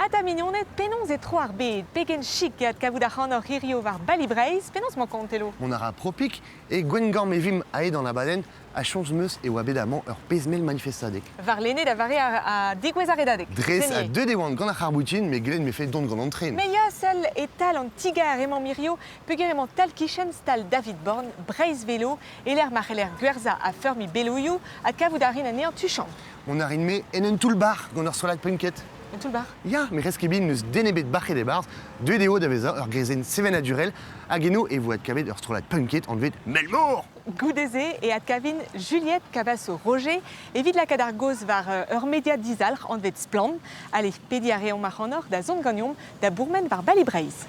Ata mignoned, penaos e tro ar bed? Pegen chik eo adkavout ac'hanoc'h hirio war Bali Breizh? Penaos 'mañ kont, Telo? Mont a ra propik e Gwengamp e vimp aet an abadenn ha chañs 'm eus e oa bet amañ ur pezh-mell manifestadeg. Warlene da vare ar degouezh ar redadeg. Dres ha deuet e oan gant ar c'harr-boutin met gellet 'mefe dont gant an tren. Me ya, sell, e-tal an ti-gar emañ Mirio, peogwir emañ tal-kichen stal David Born, Breizh Velo, e-lec'h ma c'heller gwerzhañ ha feurmiñ beloioù, adkavout a rin anezhañ tuchant. Mont a rin-me en un toull-bac'h gant ur strollad punked. Un toull-bac'h? Ya, met reskebin n'eus den ebet bac'het e-barzh. Deuet eo da vezañ ur greizenn sevenadurel hag eno e vo adkavet ur strollad punked anvet Melmor! Goude-se e adkavin Juliette Cabaço-Roger evit lakaat ar gaoz war ur media dizalc'h anvet Splann! Allez, pediñ a reomp ac'hanoc'h da zont ganeomp da bourmen war Bali Breizh.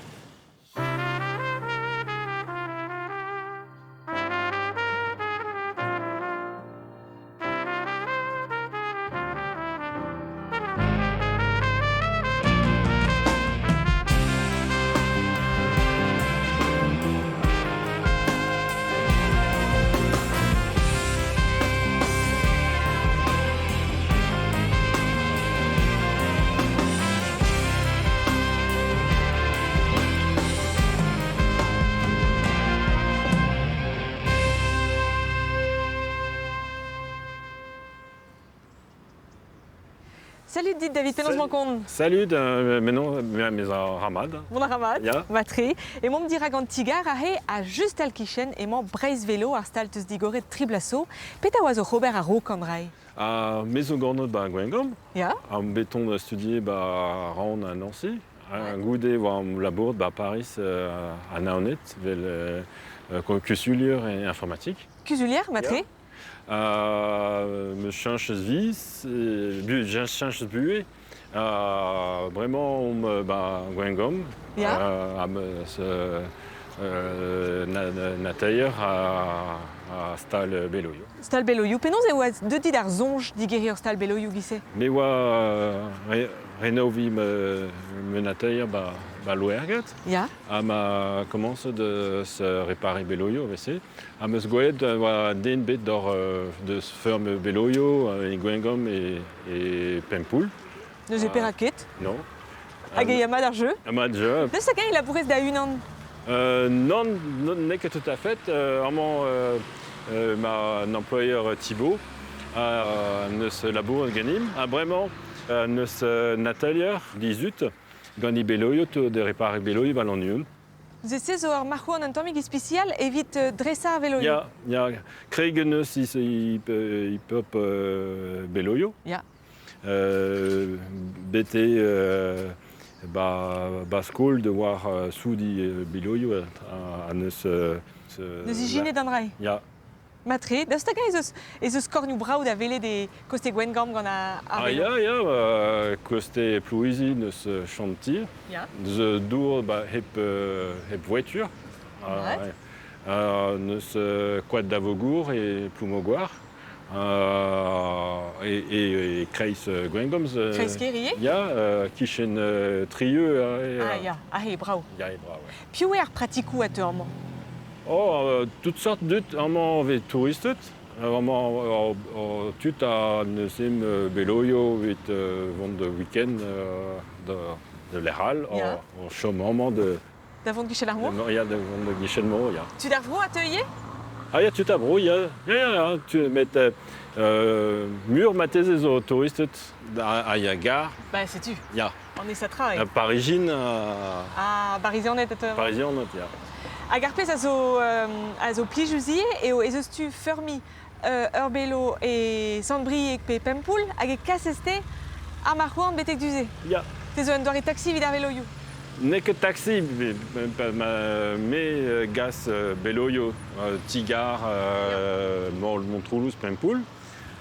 Salut dit David, penaos 'mañ kont? Salut, maintenant, mes a Ramad. Mont a Ramad, Ya. matre. Emaomp dirak an ti-gar aze ha just al-kichen emañ Breizh Velo, ar stal teus digoret tri bloaz zo. Petra oa zo c'hober a-raok an dra-se? Ha me zo ganet ba Gwengamp. Ya. Am beton da studier ba Rouen ha Nancy. Ha goude oa am labourat ba Paris ha Naoned, vel kuzulier e informatique. Kuzulier, matre. Me cheñch vis, cheñch buhez. Bremañ omp ba Gwengamp. Ya. Ha meus na tailher a stal beloioù. Stal beloioù. Penaos e oa deuet dit ar soñj digeriñ ur stal beloioù giz-se? Me oa renoviñ ma natailher ba Louergad. Ya. Ha ma komañset da se réparer beloioù evel-se. Ha 'm eus gwelet oa den bet d'hor deus feurm beloioù e Gwengamp e Pempoull. Neuze perak ket? Non. Hag e ya mat ar jeu? Mat jeu. Deus hag-eñ e labourez da-unan? Non, n'eo ket tout à fait. Amañ ma employeur Thibaut neus labouret ganimp. Ha bremañ neus un atelier dizut gant e beloioù de réparer beloioù ba Lannuon. Se zo ur marc'h-houarn un tammig ispisial evit dresañ ar veloioù. Ya, ya. Kreg neus hip-hop beloioù. Ya. Bete ba skol de war soudi beloioù ha neus... Neus ijinet an dra-se. Ya. Matre, daoust hag-eñ ez eus kornioù brav da welet e koste Gwengamp gant ar Ah velo? ya, ya, koste Plouizi neus chantier. Ya. Deus dour ba hep voiture. Ouais. Neus koad da Vogour e Ploumogoar. E kreiz Gwengamp. Kreiz-kêr ivez? Ya, kichen Trieux. Ah ya, ah eo brav. Ya, eo brav, ouais. Piv eo ar pratikoù a teu amañ? Oh, toutes sortes dud amañ vez touristed. Amañ tud a neus em beloioù evit vont de week-end de lec'h all, o chom amañ de... Da vont gichel ar mor? Ya, da vont da gichel mor, ya. Tud ar vro a teu ivez? Ah ya, tud ar vro, ya. Ya, ya, ya, tu, met mur marteze zo touristed a ya gar. Ba, setu. Ya. An esa tra eo. Parisien. Ah, Barizianed a teu. Parisianed, ya. Hag ar pezh a zo plijus ivez eo ez eus tu feurmiñ ur belo e Sant-Brieg pe Pempoull hag e kasez-te ar marc'h-houarn betek du-se. Ya. Te zo un doare taxi evit ar veloioù. N'eo ket taxi, me gas beloioù ti-gar Montroulez Pempoull.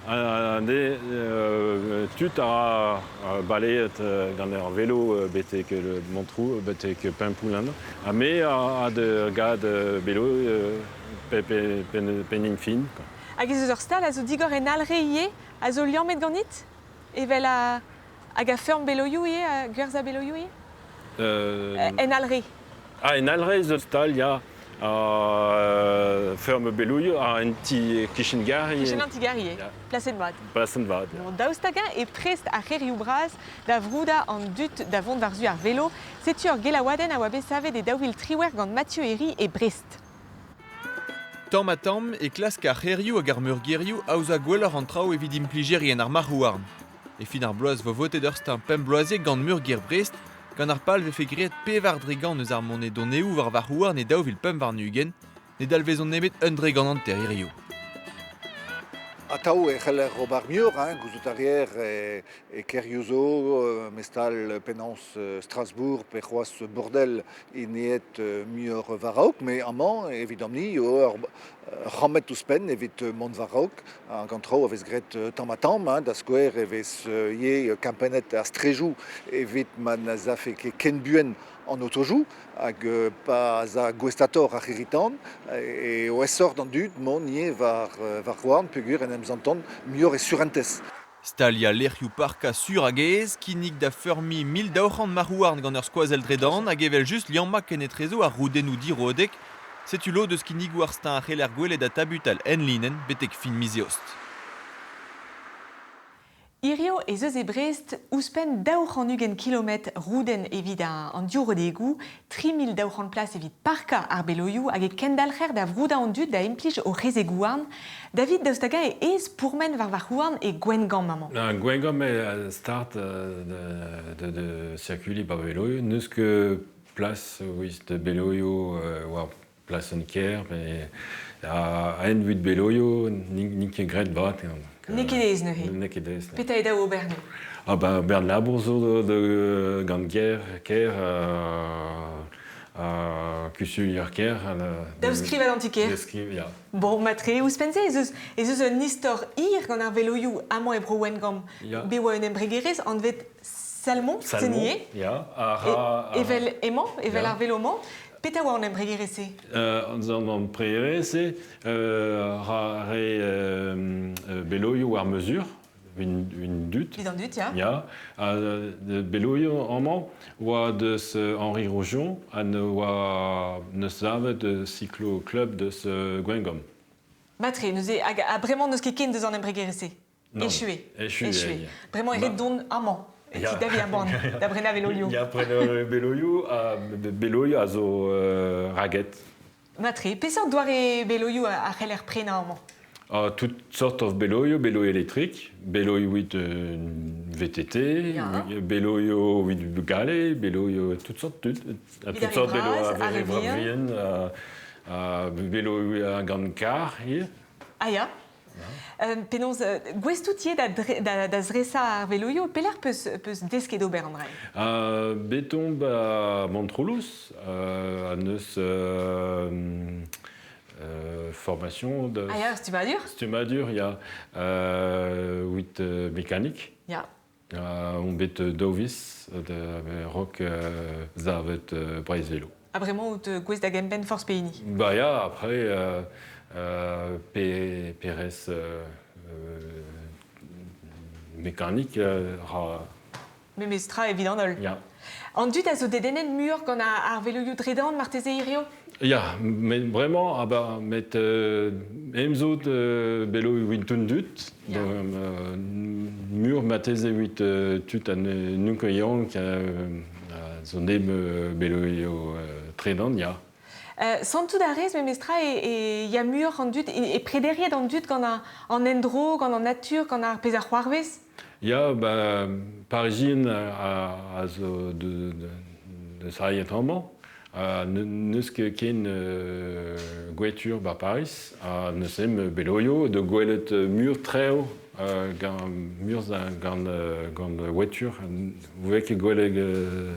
De tud a ra baleet gant ar velo betek Montrou, betek Pempoull. Ha me a de gad belo penn fin. Hag ez eus ur stal a zo digor en Alre ivez, a zo liammet ganit? Evel a, hag a feurm beloioù ivez, a gwerzhañ beloioù ivez? En Alre. Ah, en Alre zo stal, ya. A ferme belouio a un ti kichen gari. Kichen an ti gari, Ya. Plasenn vat. Plasenn vat. Bon, daoust hag-eñ e prest ar c'hêrioù bras da vroudañ an dud da vont war-zu ar velo, setu ur gelaouadenn a oa bet savet e 2018 gant Mathieu Herry e Brest. Tamm-ha-tamm e klask ar c'hêrioù hag ar meurgêrioù aozañ gwelloc'h an traoù evit implijerien ar marc'h-houarn. E fin ar bloaz 'vo votet ur steuñv pemp bloaziek gant meurgêr Brest gant ar pal 'vefe graet 4% eus ar monedoneoù war varc'h-houarn e 2025. Ne dalvezont nemet 1% hiziv. Atav e c'heller ober muioc'h, hein, gouzout a reer e, e kêrioù zo, mestal penaos Strasbourg pe c'hoazh Bourdel int aet muioc'h war-raok, met amañ evidomp-ni eo ur c'hammed ouzhpenn evit mont war-raok. Hag an traoù a vez graet tamm-ha-tamm, hein, da skouer e vez ivez kempennet ar strejoù evit ma na 'z afe ket ken buan an otojoù hag pa 'z a gouestatoc'h ar c'hirri-tan eo aesoc'h d'an dud mont ivez war war-houarn peogwir en em santont muioc'h e surentez. Staliañ lec'hioù parkañ sur hag aes, kinnig da feurmiñ 1200 marc'h-houarn gant ur skoazell dre-dan hag evel-just liammañ kenetrezo ar roudennoù dirodek. Setu lod eus kinnigoù ar steuñv a c'heller gwelet ha tabutal enlinenn betek fin miz Eost. Hirio ez eus e Brest ouzhpenn 220 kilometr roudenn evit an diourodegoù, 3200 plas evit parkañ ar beloioù hag e kendalc'her da vroudañ an dud da implij o c'hezeg-houarn. David, daoust hag-eñ e aes pourmen war varc'h-houarn e Gwengamp amañ? Gwengamp eo start de circuler par vélo. N'eus ket plas evit beloioù war plasenn kêr, met a-envit beloioù n'int ket graet vat. N'eo ket aes neuze. N'eo ket aes. Petra eo dav ober neuze? Ah ben, bern labour zo gant kêr, kêr kuzulier kêr. Dav skrivañ d'an ti-kêr. Skriv, ya. Bon, matre, ouzhpenn-se ez eus, ez eus un istor hir gant ar veloioù amañ e Bro-Wengamp. Ya. Bet oa un embregerezh anvet Salmon, Salmon, Senier. ya. A ra, Evel emañ, evel ar velo-mañ. Petra oa an embregerezh-se? An embregerezh-se ra re beloioù war mesure, un dud. Evit an dud, ya. Ya. Ha beloioù amañ oa deus Henri Roujon ha ne oa neus savet cyclo club deus Gwengamp. Matre, neuze, hag ha bremañ n'eus ket ken deus an embregerezh-se? Non. Echu eo. Echu Echu eo. eo. Bremañ e ret dont amañ, e ti David ar Born, da brenañ veloioù. Ya, prenañ veloioù, ha veloioù a zo raget. Matre, peseurt doare veloioù a c'heller prenañ amañ? Toutes sortes of veloioù, vélo électrique, vélo with VTT, vélo with bugale, vélo toutes sortes tud, toutes sortes vélo ar re vihan. Vélo gant kar ivez. Ah ya. Penaos, gouest out ivez da, da zresañ ar veloioù, pelec'h peus, peus desket ober an dra? Bet omp a Montrolous, a neus formation de Ah ya, stummadur? Stummadur, ya, with mécanique. Ya. On bet daou viz de rock savet Breizh Vélo. Ha bremañ out gouest da gempenn forzh pehini? Bah ya, après Pérez mécanique ra Memes tra evit an holl. Ya. An dud a zo dedennet muioc'h gant ar veloioù dre-dan marteze hirio? Ya, met bremañ, ah bah, met em zo belo evit un dud, mur marteze evit tud ha n'on ket yaouank a zo neb belo eo tredan, ya. Santout a rez memestra e ya muioc'h an dud, e prederiet an dud gant an endro, gant an natur, gant ar pezh a c'hoarvez? Ya, ba, Parisien a zo de sailhet amañ. N'eus ket ken gwetur ba Paris, ha n'eus em beloioù de gwelet mur trev gant mur gant gant wetur, voe ket gwelet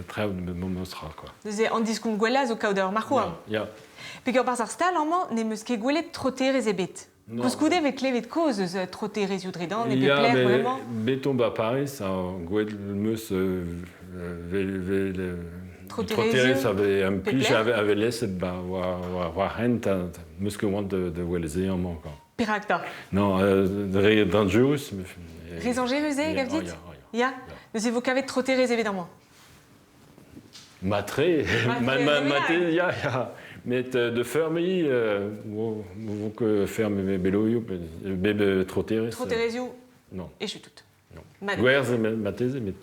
trev memestra quoi. Neuze an diskoulm gwellañ zo kaout ur marc'h-houarn. Ya. Peogwir barzh ar stal amañ n'em eus ket gwelet troterezh ebet. Koulskoude e vez klevet kaoz eus troterezioù dre-dan e pep lec'h bremañ. Bet omp ba Paris ha gwelet 'm eus troterezh a vez implij a vez leset ba war hent 'm eus ket oant da welet se amañ quoi. Perak 'ta? Non, re dañjerus. Re dañjerus eo, gav dit? Ya. Neuze e vo kavet troterezh evit amañ. Matre, matre, ya, ya. Met de feurmiñ, vo ket feurm beloioù, bep troterez. Troterezioù Non. Echu tout. Non. Mat. Gwerzh marteze, met...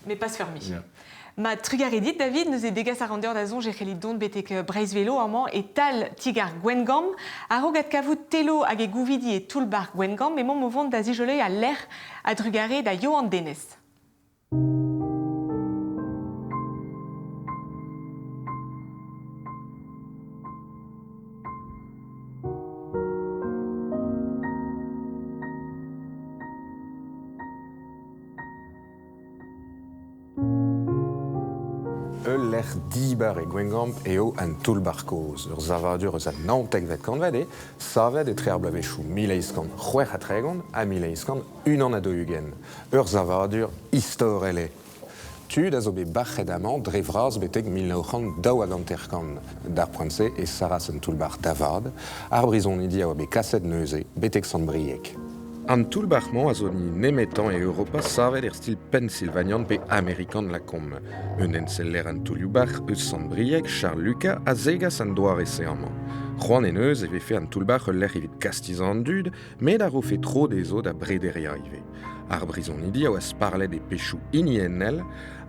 Mais pas feurmiñ. Ya. Ma trugarez dit, David, neuze degas a ran deoc'h da soñj e c'hellit dont betek Breizh-Velo amañ e-tal ti-gar Gwengamp. A-raok adkavout Telo hag e gouvidi e toull-bac'h Gwengamp emaomp o vont da zijoleiñ al lec'h a-drugarez da Yoann Denez. Ul lec'h dibar e Gwengamp eo an toull-bac'h kozh. Ur savadur eus an naontekvet kantved eo, savet etre ar bloavezhioù 1836 ha 1841. Ur savadur istorel eo. Tud a zo bet bac'het amañ dre vras betek 1952. D'ar poent-se e saras un toull-bac'h da vat. Ar brizonidi a oa bet kaset neuze betek Sant-Brieg. An toull-bac'h-mañ a zo ni nemetañ e Europa savet er stil pennsylvanian pe amerikan lakaomp. Un enseller an toullioù-bac'h eus Sant-Brieg, Charles Lucas, a zegas an doare-se amañ. C'hoant en deus e vefe an toull-bac'h ul lec'h evit kastizañ an dud, met a rofe tro dezho da brederiañ ivez. Ar brizonidi a oa sparlet e pechoù hiniennel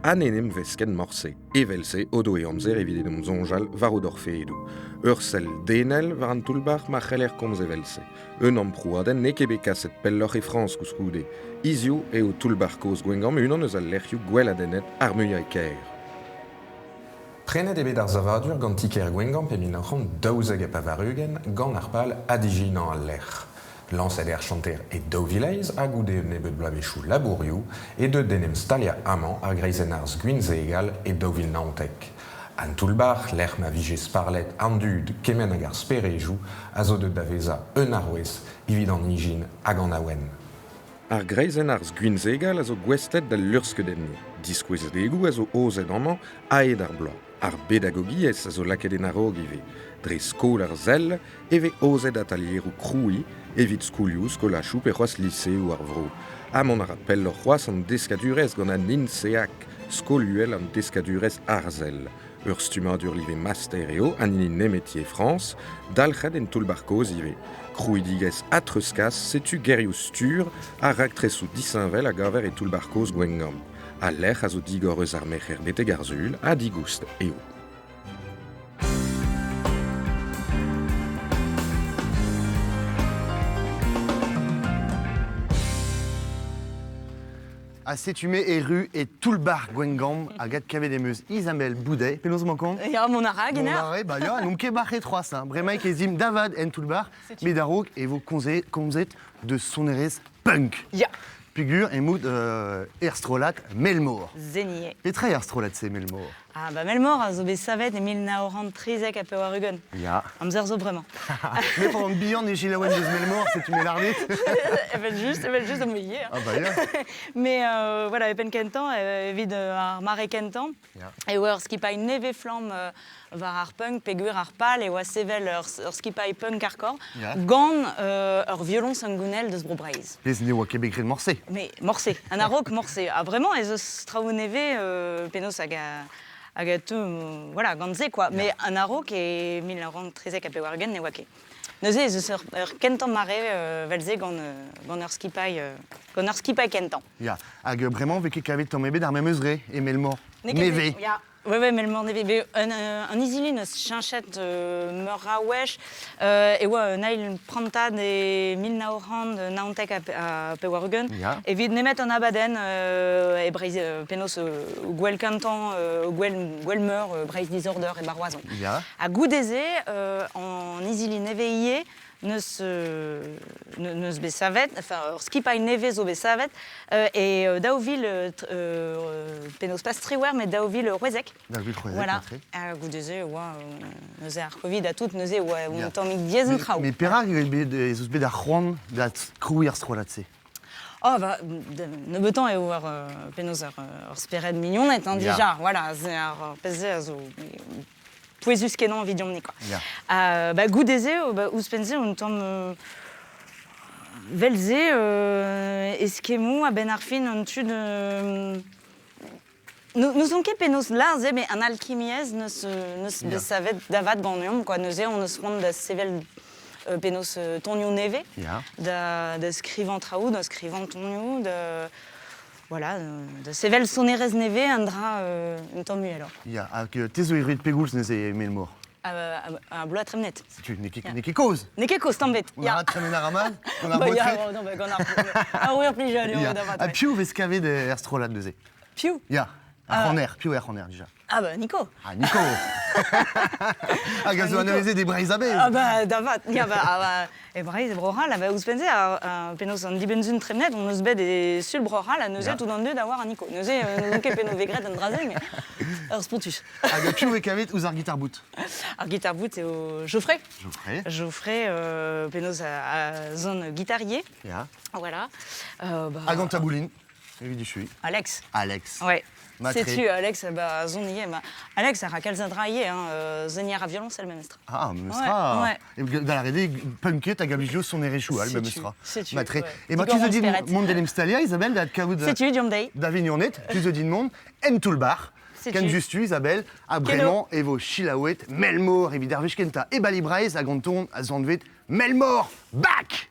ha n'en em veskent morse. Evel-se o doe amzer evit en em soñjal war o dorfedoù. Ur sell denel war an toull-bac'h ma c'heller komz evel-se. Un amprouadenn n'eo ket bet kaset pelloc'h e Frañs koulskoude. Hiziv eo toull-bac'h kozh Gwengamp unan eus al lec'hioù gweladennet ar muiañ e kêr. Prenet eo bet ar savadur gant ti-kêr Gwengamp e 1992 gant ar pal adijinañ al lec'h. Lañset eo ar chanter e 2008 ha goude un nebeud bloavezhioù labourioù eo deuet d'en em staliañ amañ ar greizenn-arz Gwinzegal e 2019. An toull-bac'h, lec'h ma vije sparlet an dud kement hag ar sperejoù, a zo deuet da vezañ un arouez evit an ijin hag an awen. Ar greizenn-arz Gwinzegal a zo gouestlet d'al luc'hskeudennoù. Diskouezadegoù a zo aozet amañ a-hed ar bloaz. Ar bedagogiezh a zo lakaet en a-raok ivez. Dre skol ar sell e vez aozet atalieroù krouiñ evit skolioù, skolajoù pe c'hoazh liseoù ar vro. Ha mont a ra pelloc'h c'hoazh an deskadurezh gant an INSEAC, skol-uhel an deskadurezh arzel. Ur stummadur live master eo an hini nemeti e Frañs, dalc'het en toull-bac'h kozh ivez. Krouidigezh ha treuzkas, setu gerioù-stur ha raktresoù disheñvel a gaver e toull-bac'h kozh Gwengamp. Al lec'h a zo digor eus ar Merc'her betek ar Sul ha digoust eo. Ha setu-me erru e toull-bac'h Gwengamp hag adkavet em eus Isabelle Boudet. Penaos emañ kont? Ya, mont a ra, Mont ganeoc'h. a ra, bah ya, n'omp ket bac'het c'hoazh. Hein. Bremaik ez imp da vat en toull-bac'h, met a-raok e vo komzet de sonerezh punk. Ya. Peogwir emaout er strollad Melmor. Zenier. Petra eo ar strollad-se, Melmor? Ah bah Melmor a zo bet savet e 1993. Ya. Amzer zo bremañ. Mais pendant bihan e selaouen deus Melmor, setu me lardet. Evel-just, evel-just, on me ivez. Ah bah ya. Mais voilà, e penn kentañ, evit ar mare kentañ, e oa ur skipailh nevez-flamm war ar punk peogwir ar pal e oa sevel ur skipailh punk hardcore gant ur violoñs hengounel deus Bro-Breizh. Pezh ne oa ket bet graet morse. Mais morse, an a-raok morse. Ha bremañ ez eus traoù nevez penaos hag a hag a teu voilà, gant se quoi. Mais an a-raok e 1993 ne oa ket. Neuze ez eus ur kentañ mare 'vel-se gant gant ur skipailh gant ur skipailh kentañ. Ya, hag bremañ 'vez ket kavet tamm ebet ar memes re, e Melmor. N'eo ket Nevez. Ya, Ouais, ouais, mais le Mont bet un izili neus cheñchet meur a wech e oa un eil prantad e 1999 ha 80 evit nemet an abadenn e Breizh penaos gwell kentañ gwell gwell meur Breizh Disorder e Roazhon. Ha goude-se an izili nevez ivez neus, neus bet savet, enfin ur skipailh nevez zo bet savet, e 2000 penaos pas triwec'h met 2016. 2016, Voilà. matre. Ha goude-se e oa neuze ar Covid ha tout, neuze e oa un tammig diaes an traoù. Mais perak eo bet ez eus bet ar c'hoant da krouiñ ar strollad-se? Oh bah nebeutañ eo ar penaos ar, ar spered mignoned hein, dija, voilà, c'est ar pezh-se a zo pouezus-kenañ evidomp-ni quoi. Bah, goude-se, bah, ouzhpenn-se, un tamm 'vel-se eskemmoù a-benn ar fin an tud N'ouzon ket penaos lâr se, met an alkimiezh n'eus n'eus bet savet da vat ganeomp, quoi. Neuze on eus c'hoant da sevel penaos tonioù nevez, da, da skrivañ traoù, da skrivañ tonioù, da voilà, da sevel sonerezh nevez un dra un tamm uheloc'h. Ya, hag te zo erruet pegoulz neuze e Melmor? Un bloaz tremenet. Setu, n'eo ket, n'eo ket kozh. N'eo ket kozh tamm bet. On a tremen ar mat, gant ar baotred. Non, bah, gant ar wir plijadur da vat. Ha piv vez kavet er strollad neuze? Piv? Ya, ar c'haner, piv eo ar c'haner dija? Ah bah Nico. Ah Nico. Hag a zo anavezet e Breizh a-bezh. Ah bah da vat. Ya bah, ah bah e Breizh e Bro-C'hall, ah bah ouzhpenn-se penaos an dibenn-sun tremenet on eus bet e sul Bro-C'hall ha neuze tout an dud a oar a Nico. Neuze n'ouzon ket penaos vez graet an dra-se mais ur spontus. Hag piv vez kavet ouzh ar gitar-bout? Ar gitar-bout eo Geoffrey. Geoffrey. Geoffrey penaos a zon guitarier. Ya. Voilà. Bah, Hag an taboulin. Evit echuiñ. Alex. Alex. Ouais. Setu Alex, ba, zon ivez. Ba, Alex a ra kalz a dra ivez, hein, seniñ a violoñsel memestra. Ah, memestra. Ouais, ouais. Da lâret eo punket hag a blij sonerezhioù all memestra. Setu, Matre. ouais. E ma tu zo dit mont d'en em staliañ, Isabelle, da kavout Setu, diomp dezhi. da vignoned, tu zo dit mont en toull-bar. Ken justu, Isabelle, ha bremañ e vo selaouet Melmor evit ar wech kentañ e Bali Breizh hag an ton a zanvet Melmor Back!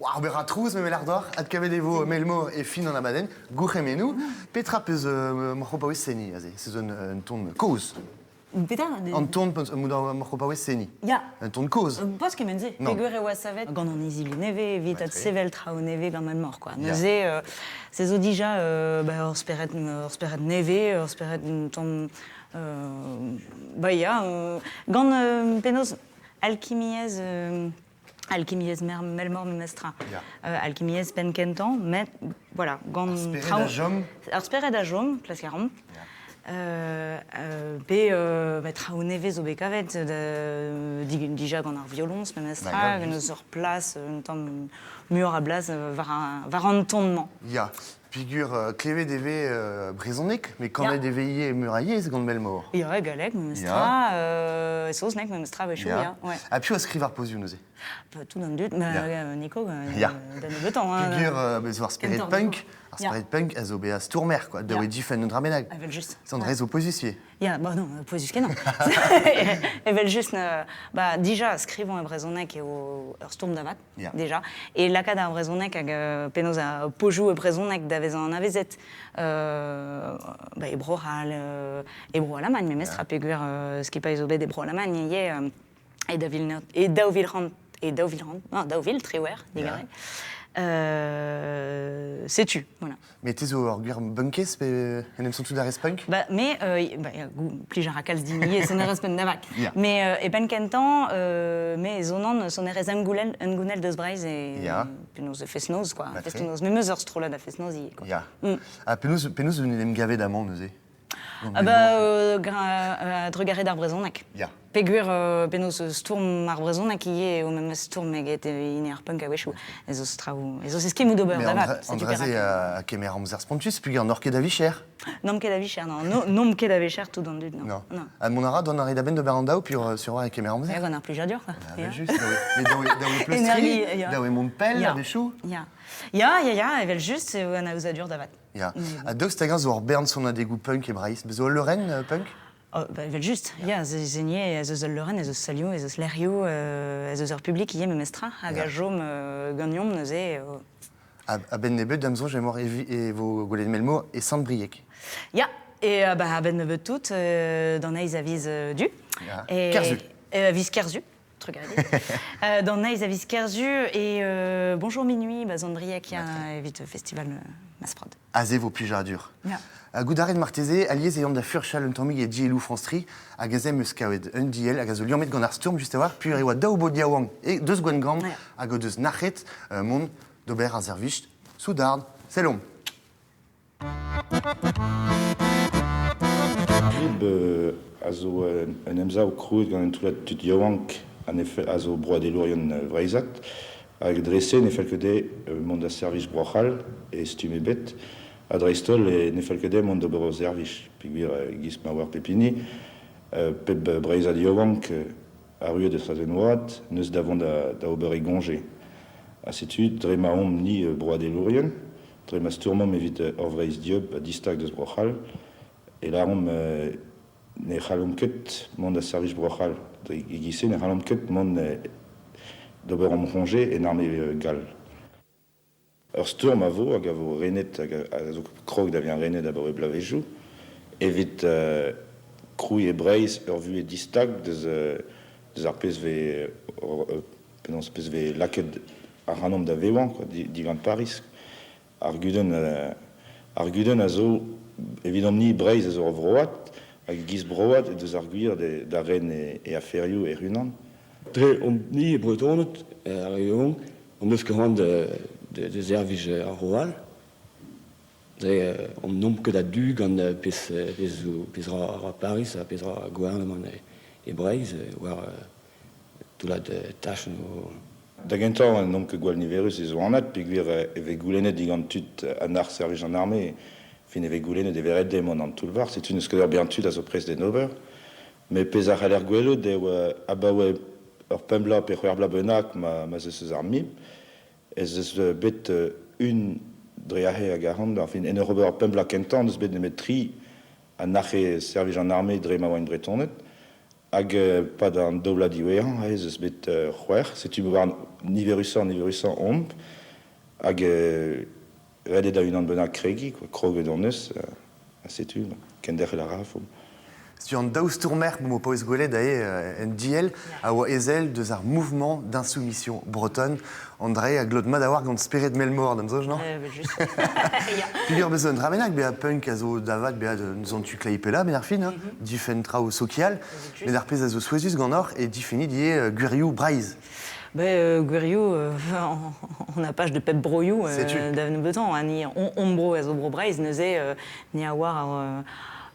War ober a trouz me lardor, adkavet e vo Melmor e fin an abadenn, gourc'hemennoù. Petra peus uh, moc'h o paouez seniñ aze? Se zo un, un ton kozh. Petra An ton peus mout ar moc'h o paouez seniñ. Ya. Un ton kozh. Pas kement-se. Non. Peogwir e oa savet gant an izili nevez evit Matre. adsevel traoù nevez gant Melmor, quoi. Ya. Neuze, se zo dija bah, ur spered nevez, ur spered un tamm... bah ya, gant penaos alkimiezh... alkimiezh Melmor memestra. Ya. Alkimiezh penn kentañ, met voilà, gant Ar spered traoù- a chom. Ar spered a chom, klask a ran. Ya. Pe bah, traoù nevez zo bet kavet dija gant ar violoñs memestra, Bah, ya, gant just. eus ur plas, un tamm muioc'h a blas war an ton-mañ. Ya. Peogwir klevet e vez brezhoneg, met kanet Ya. e vez ivez meur a yezh gant Melmor. Ya, galleg memestra, Ya. saozneg memestra a-wechoù, Ya. ya. Ouais. Ha piv a skriv ar pozioù neuze? Bah, tout an dud, ma, Ya. Nico, Ya. da nebeutañ. Hein, Peogwir bez zo ar spered Kentoc'h punk, Nico. ar Ya. spered punk a zo bezañ stourmer, quoi, da Ya. oe difenn un dra bennak. Evel-just. C'est an dre zo pouezus-ivez. Ya, bah non, pouezus kenañ. Evel-just, bah, dija, skrivañ e brezhoneg eo ur stourm da vat, Ya. dija. E lakaat ar brezhoneg hag penaos ar pozioù e brezhoneg da vezañ anavezet bah, e Bro-C'hall, e Bro-Alamagn, memestra, Ya. peogwir skipailh zo bet e Bro-Alamagn ivez, e daou vil e daou vil c'hant, e daou vil c'hant, non, 2018, Ya. digarez. Setu, voilà. Met te zo ur gwir bunkez pe en em santout a rez punk? Bah, mais, bah, plij a ra kalz din ivez sonerezh penn da vak. Ya. Mais e penn kentañ, me zonan sonerezh hengounel, hengounel deus Breizh e Ya. penaos e fest-noz, quoi. Matre. Fest-noz, me meus ur strollad a fest-noz ivez, quoi. Ya. Ha penaos, penaos en em gavet amañ neuze? Gant Ah bah, Melmor. trugarez d'ar brezhoneg. Ya. Peogwir penaos stourm ar brezhoneg ivez eo memes stourm eget hini ar punk a-wechoù. Ez eus traoù, ez eus eskemmoù d'ober Mais da an vat, dra- an setu dra-se perak. a kemer amzer spontus, peogwir n'oc'h ket a vicher. N'omp ket a vicher, non. No, n'omp ket a vicher tout an dud, non. Non. Non. Ha mont a ra dont a rit a-benn d'ober an daou, puis sur war e kemer amzer. Ya, gant ar plijadur, quoi. Ah, Ya. ben just, daou e- mais daou e pleustriñ, Energie, ya. daou e mont pell, Ya. a-wechoù. Ya, ya, ya, ya, evel-just, eo an aozadur da vat. Ya. Ha daoust hag-eñ zo ur bern sonadegoù punk e Breizh? Bez zo ul leurenn punk? Oh, bah, evel-just, ya, ze zenie, ez eus ul leurenn, ez eus salioù, ez eus lec'hioù, ez eus ur publik ivez memestra, hag Ya. a chom ganeomp neuze. A-benn nebeut, da'm soñj emaoc'h e vo gwelet Melmor e Sant-Brieg. Ya, e bah, a-benn nebeut tout, d'an eizh a viz du. Ya. E, Kerzu. Viz Kerzu, trugarez. D'an eizh a viz Kerzu, e bonjour minuit, ba Sant-Brieg, ya, evit festival Masprod. Aze vo plijadur. Ya. Ha goût a rit marteze, alies e da furchal un tammig e dielloù France Tri, hag aze em eus kavet un diell hag a zo liammet gant ar stourm just a-walc'h, puis e oa daou bod yaouank e deus Gwengamp Ya. hag o deus nac'het mont d'ober ar servij soudard. Sellomp. Ar MIB a zo un emsav krouet gant un toullad tud yaouank an efe, a zo broadelourien vreizhat, hag dre-se ne fell ket dezhe mont da servij Bro-C'hall e stumm ebet, ha dreist-holl e ne fell ket dezhe mont d'ober o servij, peogwir giz ma oar pep hini, pep breizhad yaouank arruet eus an oad, neus da vont da ober e goñje. Ha setu, dre ma omp ni broadelourien, dre ma stourmomp evit ur Vreizh dieub ha distag deus Bro-C'hall, e lâromp ne c'hallomp ket mont da servij Bro-C'hall. Dre e-giz-se ne c'hallomp ket mont d'ober omp c'hoñje en arme gall. Ur stourm a vo hag a vo renet hag a zo krog da vezañ renet abaoe bloavezhioù, evit krouiñ e Breizh ur vuhez distag deus ar pezh vez, penaos pezh vez lakaet ac'hanomp da vevañ, quoi, digant Paris. Ar gudenn a zo, evidomp-ni Breizh a zo ur vroad, hag giz broad e deus ar gwir da ren e aferioù e unan. Dre omp-ni e Bretoned, ar re yaouank, on deus ket c'hoant de servij ar Roal. Dre omp n'omp ket a-du gant pezh zo, pezh ra Paris ha pezh ra gouarnamant e Breizh, war toullad tachenn o... Da gentañ, n'omp ket gwall niverus e zo anat, peogwir e vez goulennet digant tud an ar servij an arme, fin e vez goulennet e vez ret dezhe mont an toull-bac'h, setu n'eus ket ur bern tud a zo prest d'en ober. Met pezh a c'haller gwelout eo abaoe ur pemp bloaz pe c'hwec'h bloaz bennak ma 'z eus eus ar MIB, ez eus bet un dre aze hag arc'hant, enfin, en ur ober ur pemp bloaz kentañ, n'eus bet nemet tri an arc'he servij an arme dre ma oant Bretoned, hag pad an daou bloaz diwezhañ, ez eus bet c'hwec'h, setu war niverusañ, niverusañ omp, hag ret eo da unan bennak kregiñ, quoi, kroget hon eus, ha setu, kenderc'hel a ra, fomp. Setu an daou stourmer m'o paouez gwelet aze en diell a oa ezel deus ar Mouvement d'insoumission bretonne. André a glot mat a-walc'h gant spered mell-mor, d'am soñj, non? Just. Ya. Peogwir bez un dra bennak bezañ punk a zo da vat bezañ deus an tu kleiz pellañ, benn ar fin, hein, difenn traoù sokial. Met ar pezh a zo souezhus ganeoc'h eo difennit ivez gwirioù Breizh. Ben, gwirioù, on a pach de pep broioù da nebeutañ. Ha ni, hon bro a zo bro Breizh, neuze ni a oar ar,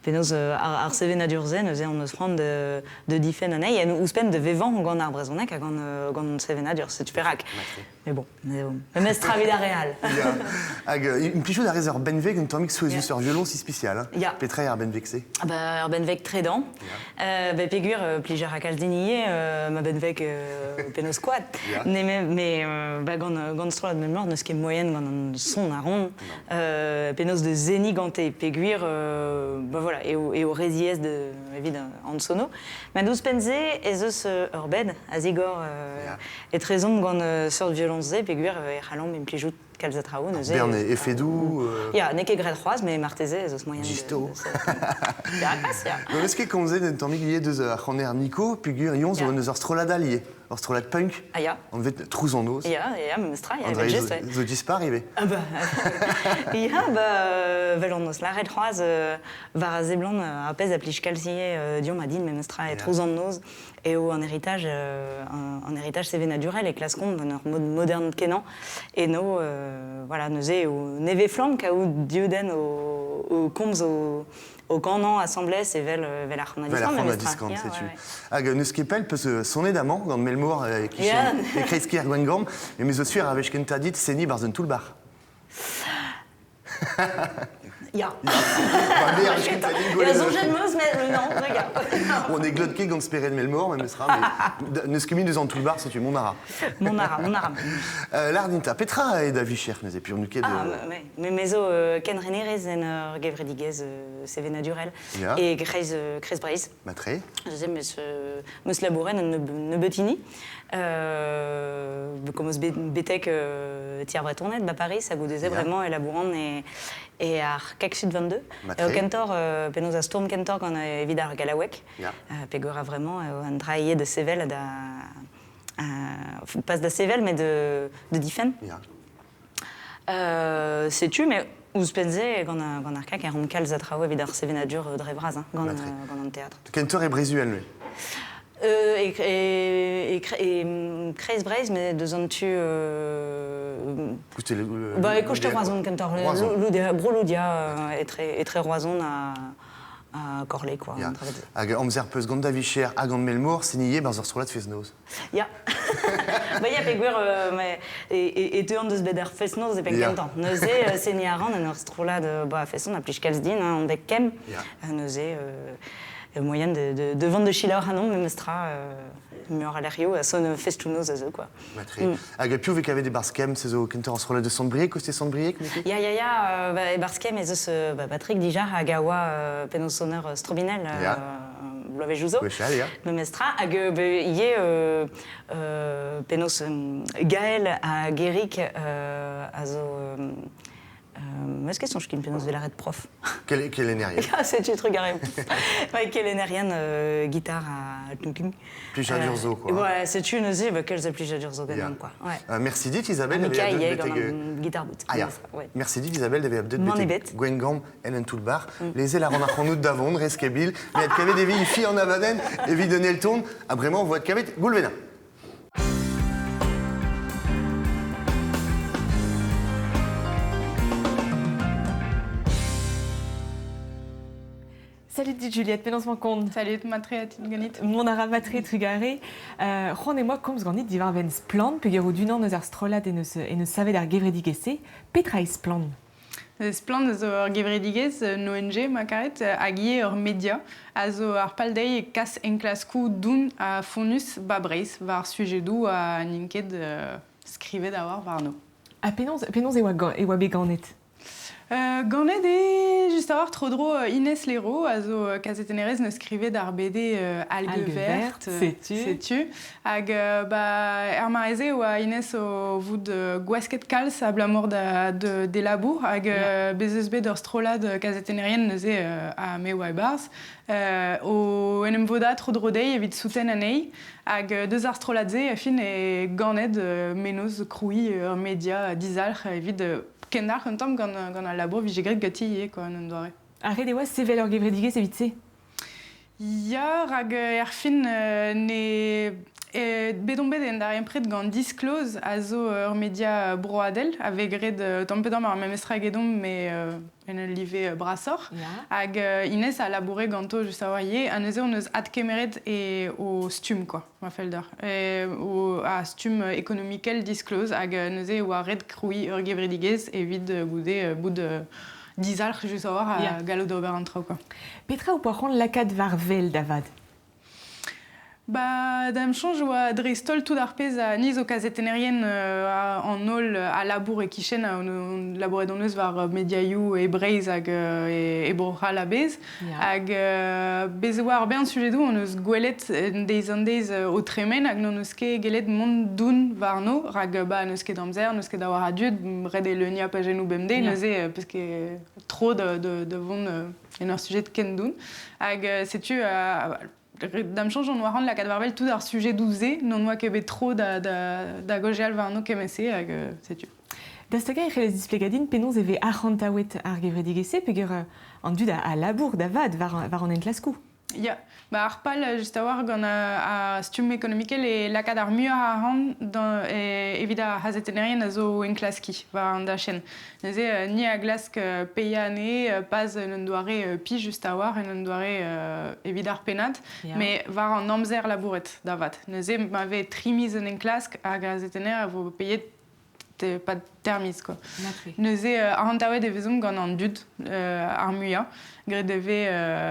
penaos ar sevenadur-se, neuze hon eus c'hoant de difenn anezhi, en ouzhpenn de vevañ gant ar brezhoneg ha gant, gant hon sevenadur, setu perak. Mais bon, memes tra evit ar re all. Ya. Hag implijout a rez ur benveg un tammig souezhus, ur violoñs ispisial. Hein. Ya. Petra eo ar benveg-se? Ah bah, ur benveg tredan. Ya. Bah, peogwir plij a ra kalz din ivez ma benveg penaos koad. Ya. Mais, mais bah, gant, gant strollad Memor n'eus ket moyen gant an son a ran penaos de seniñ gante peogwir bah, voilà, eo, eo re ziaes de, evit an sono. Met ouzhpenn-se ez eus ur bed a zigor etrezomp gant seurt violoñs-se peogwir e c'hallomp implijout kalz a traoù neuze. Bern efedoù. Ya, n'eo ket graet c'hoazh, mais marteze ez eus moyen Disto. Perak pas, ya. N'on eus ket komzet un tammig ivez deus ar c'haner Nico, peogwir eñ zo eus ur strollad all ivez, ur strollad punk. Ah ya. Anvet Trouz an noz. Ya, ya, memes tra, ya, André evel-just, ouais. zo dispar ivez. Ah bah, ya, bah, vel on eus lâret c'hoazh, war a seblant ar pezh a plij kalz ivez deomp ha din memes tra e Trouz an noz eo an heritage, an heritage sevenadurel e klaskomp en ur mod modern-kenañ. Eno, voilà, neuze eo nevez-flamm kaout div den o komz o, o kanañ asambles evel, evel ar Vel ar c'han a setu. Hag n'eus ket pell peus sonet amañ gant Melmor e-kichen e kreiz-kêr Gwengamp, met me zo sur ar wech kentañ dit seniñ 'barzh un toull-bac'h. Ya. Ya, soñjet 'm eus, met non, regarde. On e glot ket gant spered Melmor, memestra, mais n'eus ket mui deus an toull-bac'h, setu mont a ra. Mont a ra, mont a ra. Lardinta, petra eo da vicher neuze, piv n'out ket... Ah, me, me zo kenrenerez en ur gevredigezh sevenadurel e kreiz, kreiz Breizh. Matre. Je meus, meus labouret un nebeut hini. Comme eus betek ti ar Bretoned ba Paris, ha goude-se vraiment e labouran e, e ar CAC Sud 22. Eo kentoc'h, penaos a stourm kentoc'h gant evit ar gallaoueg. Peogwir a vraiment un dra ivez de sevel ha da... pas da sevel, mais de, de difenn. Setu, mais ouzhpenn-se, gant, gant ar CAC e ran kalz a traoù evit ar sevenadur dre vras, hein, gant, gant an teatr. Kentoc'h e Brezuel, lui. E, e, e, kreiz Breizh, mais deus an tu... Bah, e koste Roazhon kentoc'h. Loudia, Bro Loudia, etre, etre Roazhon ha, ha Korle, quoi. Ya. Hag amzer peus gant da vicher hag gant Melmor, seniñ barzh ur strollad fest-noz. Ya. Ba ya, peogwir e, e, e teuan deus bet ar fest-noz e penn kentañ. Neuze, seniñ a ran en ur strollad ba feson a plij kalz din, hein, an dek kemm. Neuze, moyen de, de, de vont de selaou ac'hanomp memestra muioc'h a lec'hioù a son festoù-noz a zeu quoi. Matre. Hag piv vez kavet e-barzh Kemm? Se zo kentoc'h ur strollad de Sant-Brieg, koste Sant-Brieg, n'eo ket? Ya, ya, ya, ba, e-barzh Kemm ez eus ba, Patrick dija hag a oa penaos soner strobinell bloavezhioù zo. Gwechall, ya. Memestra, hag ivez penaos Gaël hag Eric a zo Meus ket soñj ken penaos 'vel lâret prof. Kelennerien. Ah, setu trugarez. Ouais, kelennerien guitare ha tung-tung. Plijadur zo, quoi. Ouais, setu neuze, ba, kalz a plijadur zo ganeomp, quoi. Ouais. Merci dit, Isabelle. Mika ivez gant an guitare bout. Ah, ya. Ouais. Merci dit, Isabelle, d'avoir deuet Mann betek ebet. Gwengamp en un toull-bar. Lezel a ran ac'hanout da vont, reskebil. Met kavet e vi fi an abadenn evit un elton. Ha bremañ 'vo adkavet Goulvena. Salut dit Juliette, penaos 'mañ kont? Salut matre ganit. Mont a ra matre trugarez. C'hoant eo komz ganit diwar-benn Splann, peogwir out unan eus ar strollad en eus, en eus savet ar gevredigezh-se. Petra eo Splann? Splann zo ur gevredigezh, un ONG ma karet, hag ivez ur media a zo ar pal dezhi kas enklaskoù doun ha fonnus 'ba Breizh war sujedoù ha n'int ket skrivet a-walc'h warno. Ha penaos, penaos e oa, e oa bet ganet? Ganet eo just a-walc'h tro-dro Inès Léraud a zo kazetennerez neus skrivet ar BD Algue verte. Setu. Setu. Hag ba, er mare-se e oa Inès o vout gwasket kalz abalamour da, d'e labour hag bez eus bet ur strollad kazetennerien neuze ha me oa e-barzh o en em vodañ tro-dro dezhi evit souten anezhi. Hag deus ar strollad-se, a fin, e ganet mennozh krouiñ ur media dizalc'h evit kendalc'h un tamm gant, gant al labour vije graet ganti ivez, quoi, en un doare. Ha ret e oa sevel ur gevredigezh evit se? Ya, rak erfin ne bet on bet en darempred gant Disclose, a zo ur media broadel a vez graet tamm pe damm ar memes tra egedomp, met en ul live brasoc'h. Hag Inès a laboure ganto just a-walc'h ivez, ha neuze hon eus adkemeret e o stumm, quoi, ma fell deoc'h. E, o, a stumm ekonomikel Disclose, hag neuze e oa ret krouiñ ur gevredigezh evit goude bout dizalc'h just a-walc'h ha gallout ober an traoù, quoi. Petra ho poa c'hoant lakaat war wel da vat? Ba, da'm soñj oa dreist-holl tout ar pezh a ni zo kazetennerien an holl a labour e-kichen on labouret hon eus war mediaioù e Breizh hag e Bro-C'hall a-bezh. Hag bez e oa ar bern sujedoù hon eus gwelet deiz an deiz o tremen hag n'hon eus ket gellet mont doun warno rak ba n'eus ket amzer, n'eus ket a-walc'h a dud, ret eo leuniañ pajennoù bemdez neuze peus ket tro da vont en ur sujet ken doun. Hag setu Da'm soñj on oa lakaat war-wel tout ar sujedoù-se, n'on oa ket bet tro da, da, da gaozeal warno kement-se hag setu. Da stagañ e c'hellez displegañ din penaos e vez arc'hantaouet ar gevredigezh-se peogwir an dud a labour da vat war, war an enklaskoù. Ya, ba ar pal just a-walc'h gant ar stumm ekonomikel eo lakaat ar muioc'h a arc'hant evit ar c'hazetennerien a zo enklaskiñ war an dachenn. Neuze, ni a glask paeañ anezhe pas en un doare pizh just a-walc'h, en un doare evit ar pennad, met war an amzer labouret da vat. Neuze, ma vez tri miz un enklask, ar gazetenner a vo paeet pad ter miz quoi. Neuze, arc'hantaouet e vezomp gant an dud ar muiañ. Graet e vez,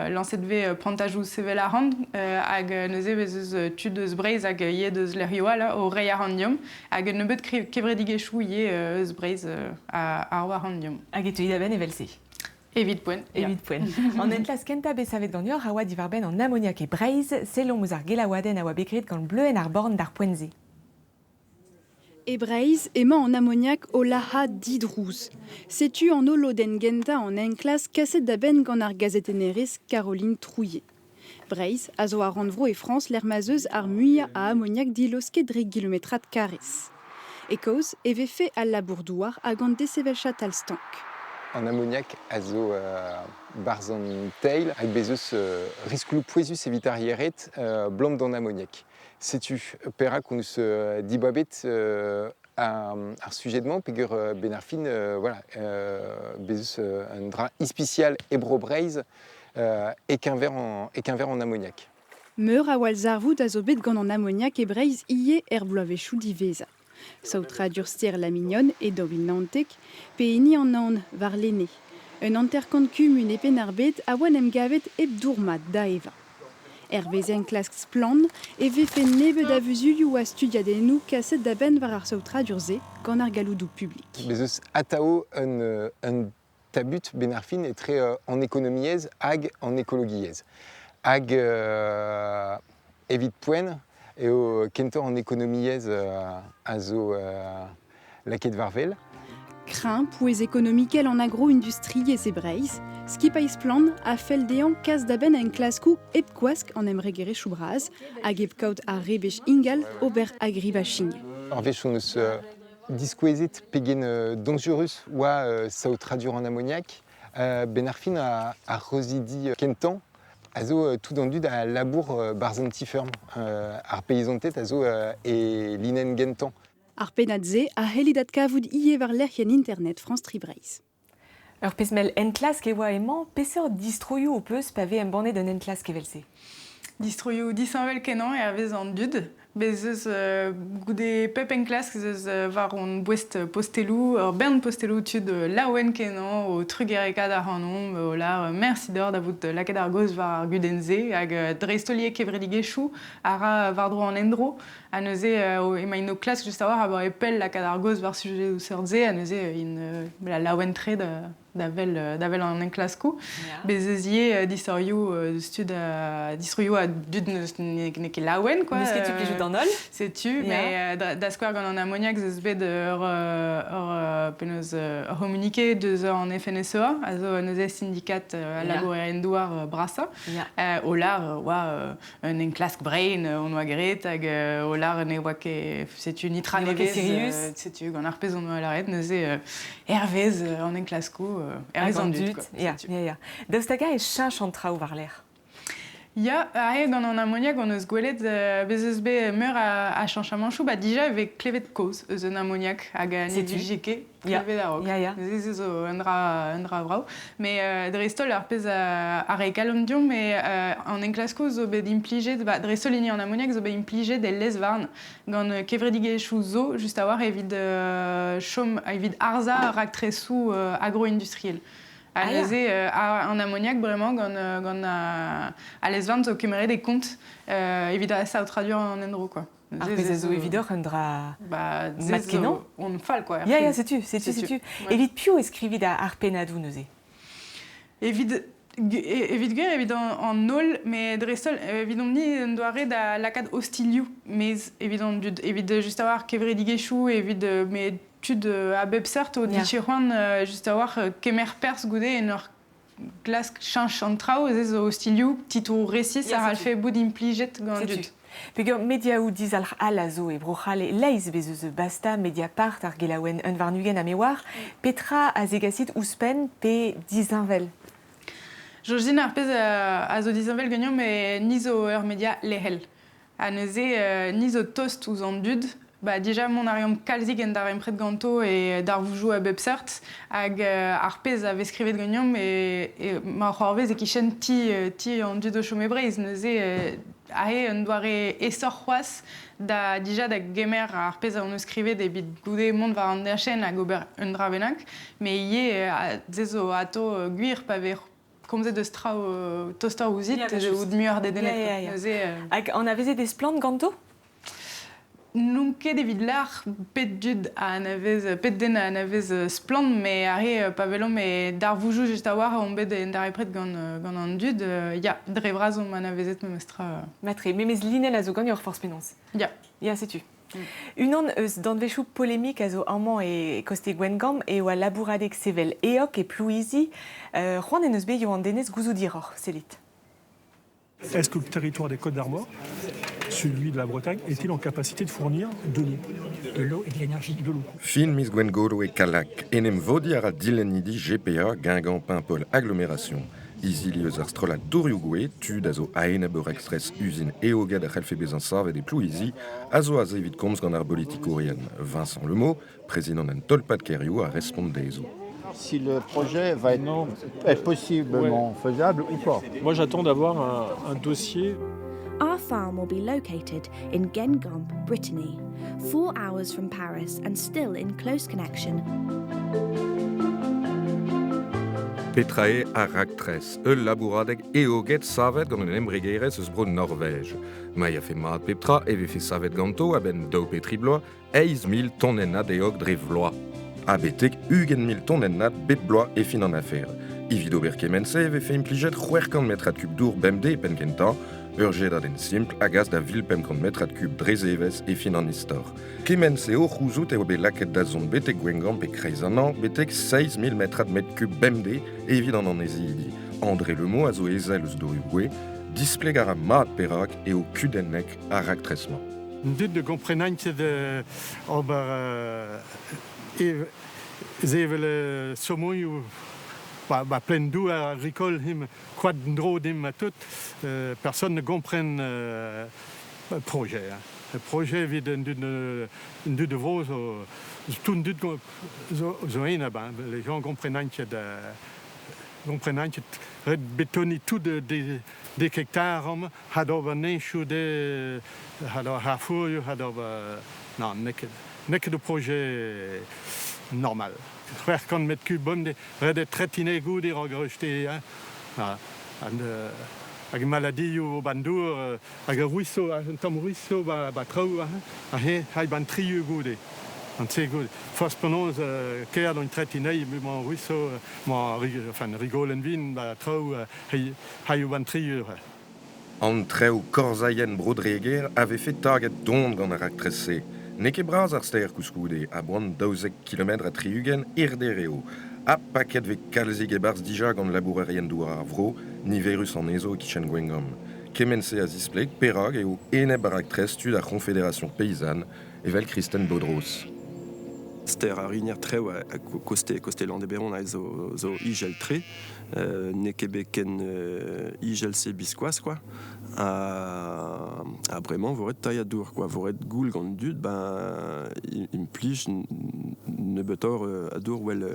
lañset e vez prantajoù sevel arc'hant hag neuze vez eus tud eus Breizh hag ivez eus lec'hioù all o reiñ arc'hant deomp hag un nebeud kevredigezhioù ivez eus Breizh a ro arc'hant deomp. Hag e teuit a-benn evel-se? Evit poent. Evit poent. An enklask kentañ bet savet ganeoc'h a oa diwar-benn an amoniak e Breizh. Sellomp ouzh ar gelaouadenn a oa bet graet gant Bleuenn ar Born d'ar poent-se. E Breizh emañ an amoniak o lazhañ didrouz. Setu anv lodenn gentañ an enklask kaset da benn gant ar gazetennerez Caroline Trouillet. Breizh a zo ar rannvro e Frañs lec'h ma'z eus ar muiañ a amoniak dilosket dre gilometrad karrez. E kaoz e vefe al labour-douar hag an desevel chatal stank. An amoniak a zo barzh an teil hag bez eus riskloù pouezus evit ar yered 'blam d'an amoniak. Setu perak hon eus dibabet ar sujed-mañ peogwir benn ar fin voilà, bez eus un dra ispisial e Bro-Breizh e-keñver an, e-keñver an amoniak. Meur a wallzarvoud a zo bet gant an amoniak e Breizh ivez er bloavezhioù diwezhañ. Saotradur stêr La Mignonne e 2019 pe hini an Aon warlene. Un hanter-kant kumun e Penn-ar-Bed a oa en em gavet hep dour mat da evañ. Hervez enklask Splann! E vefe nebeut a vuzulioù ha studiadennoù kaset da benn war ar saotradur-se gant ar galloudoù publik. Bez eus atav un, un tabut benn ar fin etre an ekonomiezh hag an ekologiezh. Hag evit poent eo kentoc'h an ekonomiezh a zo lakaet war wel. Kreñv pouez ekonomikel an agro-industriezh e Breizh, skipailh Splann! A fell dezhañ kas da benn enklaskoù hep gwask an embregerezhioù bras hag hep kaout ar rebech ingal ober agribashing. Ur wech hon eus diskouezet pegen dañjerus oa saotradur an amoniak. Benn ar fin ar reuzidi kentañ a zo tout an dud a labour 'barzh an ti-feurm. Ar peizanted a zo e linenn gentañ. Ar pennad-se a c'hellit adkavout ivez war lec'hienn internet France Tri Breizh. Ur pezh mell enklask e oa emañ. Peseurt distroioù ho peus pa vez embannet un enklask evel-se? Distroioù disheñvel-kenañ hervez an dud. Bez' eus goude pep enklask ez eus war hon boest posteloù, ur bern posteloù tud laouen-kenañ o trugarekaat ac'hanomp, o lâr mersi deoc'h da vout lakaet ar gaoz war ar gudenn-se hag dreist-holl ivez kevredigezhioù a ra war-dro an endro. Ha neuze emaint o klask just a-walc'h abaoe pell lakaat ar gaoz war sujedoù seurt-se ha neuze int laouen-tre da, da wel da wel an enklaskoù. Bez ez ivez distorioù stud distroioù a dud n'eo ket laouen quoi. N'eus ket tu plijout d'an holl. Setu, mais da skouer gant an amoniak ez eus bet ur ur penaos ur c'homunike deus an FNSEA, a zo neuze sindikat al labourerien-douar brasañ. O lar oa un enklask brein on oa graet hag o lar ne oa ket setu nitra nevez setu gant ar pezh on oa lâret neuze hervez an enklaskoù hervez an dud quoi. Ya, ya, ya. Daoust hag-eñ e cheñch an traoù war-lerc'h? Ya, aze gant an amoniak hon eus gwelet bez eus bet meur a cheñchamanchoù. Ba dija e vez klevet kaoz eus un amoniak hag ne vije ket klevet a-raok. Ya, ya. Neuze se zo un dra, un dra vrav. Mais dreist-holl ar pezh a rae kalon deomp eo an enklaskoù zo bet implijet, ba dreist-holl hini an amoniak zo bet implijet el lez-varn gant kevredigezhioù zo just a-walc'h evit chom evit harzañ raktresoù agro-industriel. Ha neuze an amoniak bremañ gant gant al lez-varn zo kemeret e kont evit saotradur an endro quoi. Ar pezh a zo evidoc'h un dra Ba mat-kenañ. On fall quoi. Ya, ya, setu, setu, setu. Evit piv e skrivit ar pennadoù neuze? Evit evit gwir evit an holl, met dreist-holl evidomp-ni un doare da lakaat ostilhoù maez evit an dud, evit just a-walc'h kevredigezhioù, evit met tud a bep seurt o dije c'hoant just a-walc'h kemer perzh goude en ur glask cheñch an traoù, ez zo ostilhoù, titouroù resis a c'hallfe bout implijet gant an dud. Peger mediaoù dizalc'h all a zo e Bro-C'hall e-leizh bez eus Basta, Mediapart, ar gelaouenn un warn-ugent ha me oar. Petra a zegasit ouzhpenn pe disheñvel? Soñj din ar pezh a zo disheñvel ganeomp eo ni zo ur media lec'hel. Ha neuze ni zo tost ouzh an dud. Ba dija mont a reomp kalzik en darempred ganto e darvoudoù a bep seurt. Hag ar pezh a vez skrivet ganeomp e ma c'hoarvez e-kichen ti, ti an dud o chom e Breizh. Neuze aze un doare aesoc'h c'hoazh da dija da gemer ar pezh hon eus skrivet evit goude mont war an dachenn hag ober un dra bennak. Met ivez se zo atao gwir pa vez komzet eus traoù tostoc'h ouzhit, out muioc'h dedennet. Ya, ya, ya. Neuze, Hag anavezet ez plant ganto? N'on ket evit lâr pet dud a anavez, pet den a anavez Splann, met ar re pa welomp e darvoudoù just a-walc'h omp bet en darempred gant, gant an dud, ya, dre vras omp anavezet memestra. Matre, memes linenn a zo ganeoc'h forzh penaos. Ya. Ya, setu. Unan eus danvezioù polemik a zo amañ e koste Gwengamp eo al labouradeg sevel eok e Plouizi. C'hoant en deus bet Yoann Denez gouzout hiroc'h, sellit. Est-ce que le territoire des Côtes-d'Armor, celui de la Bretagne, est-il en capacité de fournir de l'eau De l'eau et de l'énergie. De l'eau. Fin miz Gwengolo e Kallag. En em vodiñ a ra dilennidi GPA Guingamp-Paimpol Agglomération. Izili eus ar strollad Dourioù Gouez, tud a zo a-enep ur raktres uzin eoged a c'hallfe bezañ savet e Plouizi, a zo aze evit komz gant ar bolitikourien. Vincent Lemot, prezidant an tolpad-kêrioù, a respont dezho. Si le projet va être, est possiblement ouais. faisable ou pas. Moi j'attends d'avoir un, un dossier. Our farm will be located in Guingamp, Brittany, 4 hours from Paris and still in close connection. Petra eo ar raktres, ul labouradeg eoged savet gant un embregerezh eus bro Norvège. Ma yafe mat pep tra e vefe savet ganto a-benn daou pe tri bloaz 8 000 tonennad eog dre vloaz. Ha betek 20 000 tonennad bep bloaz e fin an afer. Evit ober kement-se e vefe implijet 600 metrad kub dour bemdez e penn kentañ, ur jedadenn simpl a gas da 1500 metrad kub dre zevezh e fin an istor. Kement-se o c'houzout eo bet lakaet da zont betek Gwengamp e kreiz an hañv betek 7 000 metrad metr kub bemdez evit an annezidi. André Lemot a zo ezel eus Dourioù Gouez, displeg a ra mat perak eo kudennek ar raktres-mañ. Dud de gomprenant ket ober sevel saumon ba, ba plein douar agricole him koad dro dim ha tout personne ne gompren le projet. Hein. Le projet evit un dud un dud de vro zo tout dud zo zo enep hein. Les gens gomprenant ket gomprenant ket ret betoniñ tout de dek hektar amañ ha d'ober neñchoù de ha d'ober c'harfourioù ha d'ober non n'eo ket n'eo ket ur projet normal. 600 metr kub bemdez ret eo tretine goude a-raok rejeter hein. An hag maladioù ban dour hag ur ruisseau un tamm ruisseau ba, ba traoù ha he hay ban triu goude. An se goude. Forzh penaos kêr d'an tretinei emañ russo emañ enfin rigolenn vin ba traoù haioù an tri eur. An trev korzailhenn Bro-Dreger a vefe taget don gant ar raktres-se. N'eo ket bras ar stêr koulskoude, a-boan 12 kilometr ha 60 hirder eo. Ha paket 'vez kalzik e-barzh dija gant labourerien-douar ar vro, niverus anezho e-kichen Gwengamp. Kement-se a zispleg perak eo enep ar raktres tud ar C'honfederation paysanne evel Kristen Bodros. Ster ar rinier trev a koste, koste Landeberon a zo, zo ijel-tre. N'eo ket bet ken ijel-se biskoazh quoi. Ha, ha bremañ vo ret tailhañ dour quoi. Vo ret goul gant dud ben implij nebeutoc'h a dour well,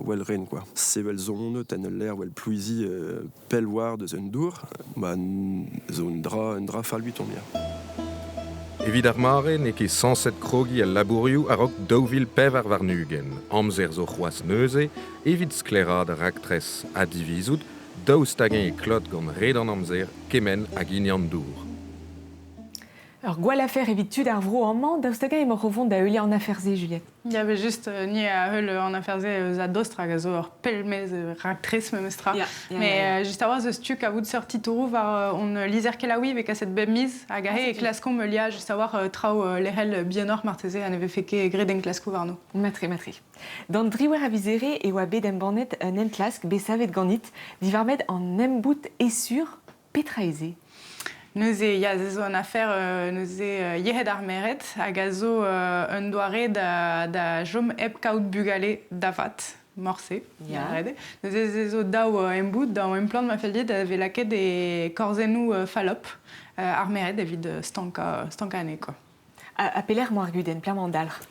well ren quoi. Sevel zonet en ul lec'h well plouizi pell war deus un dour, ba zo un dra, un dra fall 'vitomp ya. Evit ar mare n'eo ket sañset krogiñ al labourioù a-raok 2024. Amzer zo c'hoazh neuze evit sklaeraat ar raktres ha divizout daoust hag-eñ e klot gant red an amzer kement hag hini an dour. Ur gwall afer evit tud ar vro amañ, daoust hag-eñ emaoc'h o vont da heuliañ an afer-se, Juliette? Ya, mais just, ni a heul an afer-se eus a dost rak a zo ur pell-maez raktres memestra. Mais just a-walc'h eus tu kavout seurt titouroù war hon lizher-kelaouiñ vez kaset bep miz hag aze e klaskomp heuliañ just a-walc'h traoù lec'hel bihanoc'h marteze ha ne vefe ket graet enklaskoù warno. Matre, matre. D'an driwec'h a viz Here e oa bet embannet un enklask bet savet ganit diwar-benn an embout esur. Petra eo se? Neuze, ya, se zo un afer neuze yec'hed ar merc'hed hag a zo un doare da, da chom hep kaout bugale da vat, morse. Ya. Neuze se zo daou emboud, daou emplant ma fell dit, a vez lakaet e korzennoù Fallop ar merc'hed evit stankañ, stankañ anezhe, quoi. Ha pelec'h emañ ar gudenn? Pelec'h emañ an dalc'h?